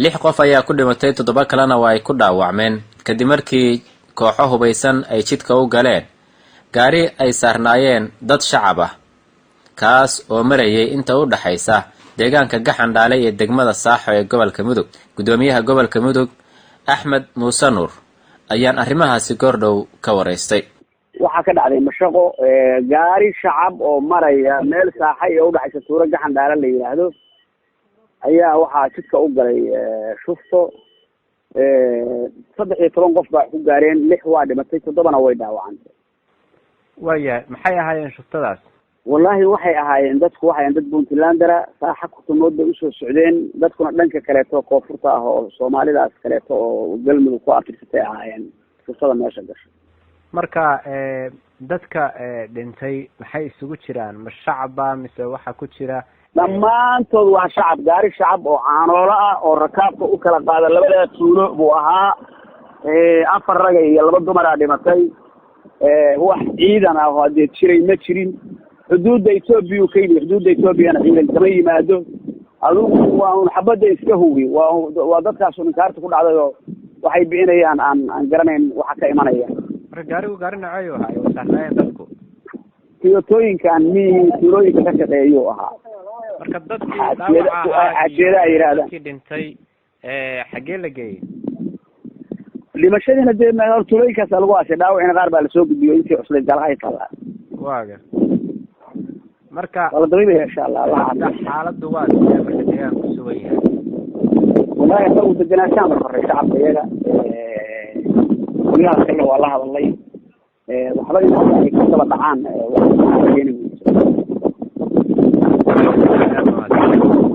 Lix qof ayaa ku dhimatay, toddoba kalena waa ay ku dhaawacmeen kadib markii kooxo hubaysan ay jidka u galeen gaari ay saarnaayeen dad shacab ah, kaas oo marayay inta u dhaxaysa deegaanka Gaxandhaale iyo degmada Saaxo ee gobolka Mudug. Guddoomiyaha gobolka Mudug, Axmed Muuse Nuur, ayaan arrimahaasi goordhow ka waraystay. Waxaa ka dhacday mashaqo. Gaari shacab oo maraya meel Saaxa iyo udhaxaysa tuuro Gaxandhaale la yidhaahdo ayaa waxaa jidka u galay shufto. 13 qof baa ku gaareen, lix waa dhimatay, toddobana way dhaawacantay. Waayahay, maxay ahaayeen shuftadaas? Wallahi waxay ahaayeen dadku, waxay ahayen dad Puntlandera. Saaxa Kutumood bay usoo socdeen dadkuna, dhanka kaleeto koonfurta ah oo Soomaalidaas kaleeto oo Galmudug ku abtirsatay ahaayeen shuftada meesha gashay. Marka dadka dhintay maxay isugu jiraan? Ma shacaba mise waxaa ku jira? Dhammaantood waa shacab. Gaari shacab oo caanoolo ah oo rakaabka u kala qaada labadaa tuulo buu ahaa. Afar raga iyo laba dumaraa dhimatay. Wax ciidan ah oo hadee jiray ma jirin. Xuduudda Etoobiya ka yimid, xuduudda Etoobiyana ciidan kama yimaado. Adigu waa un xabadda iska hugi. Waa dadkaasu inkaarta ku dhacday oo waxay bixinayaan aan garanayn waxa ka imanaya. Marka gaarigu gaari noceeyu ahaa ay wasaarnaayeen dadku? Tiyotooyinkan mi tuulooyinka ka shaqeeyuu ahaa. Marka dadkii Xaajiyada dhaawaca ahaa xaajiyada ay iyo yidhahdaan. dadkii dhintay xaggee la geeyey? Dhimashadiina dee tuulooyinkaasa lagu aasay, dhaawacina qaar baa lasoo gudbiyey, intii cuslayd galahay taala. Waaga marka Waa la dabiibaya, insha Allah, Allah hadda caafiyo. Xaaladdu waa sidee marka deegaanka ku sugan yahay? Wallahi anagu degenaanshahan ba faray shacabka iyaga, guryahaas kalena waa la hadalnay. Waxba in ay ka daba dhacaan wax keeni weyso. Aad mahadsan.